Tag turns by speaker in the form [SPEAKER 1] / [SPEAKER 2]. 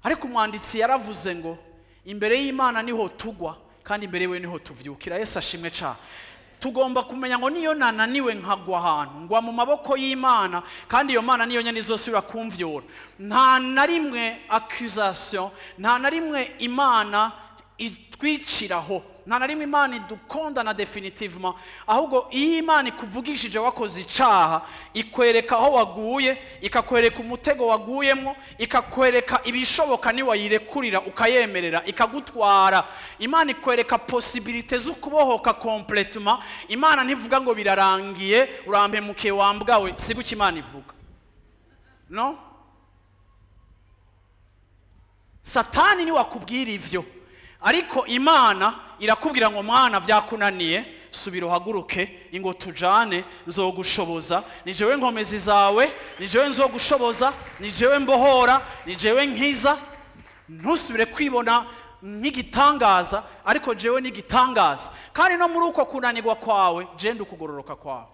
[SPEAKER 1] Ariko umwanditsi yaravuze ngo imbere y'Imana niho tugwa kandi imbere we niho tuvyukira. Yesu ashimwe cyane. Tugomba kumenya ngo niyo nananiwe nkagwa ahantu, ngwa mu maboko y'Imana, kandi iyo Mana niyo nyene izosubira kumvyura. Nta na rimwe accusation, nta na rimwe Imana itwiciraho, nta na rimwe Imana idukondana definitivement. Ahubwo iyo Imana ikuvugishije wakoze icaha, ikwereka aho waguye, ikakwereka umutego waguyemo, ikakwereka ibishoboka niwayirekurira ukayemerera, ikagutwara. Imana ikwereka possibilité zo kubohoka complètement. Imana ntivuga ngo birarangiye, urampemukiye wambwawe, si gutyo Imana ivuga. No? Satani ni wakubwira ivyo, ariko Imana irakubwira ngo mwana vyakunaniye, subira uhaguruke, ingo tujane, nzogushoboza, ni jewe nkomezi zawe, ni jewe nzogushoboza, ni jewe mbohora, ni jewe nkiza. Ntusubire kwibona nk'igitangaza, ariko jewe n'igitangaza. Kandi no muri uko kunanirwa kwawe, je ndukugororoka kwawe.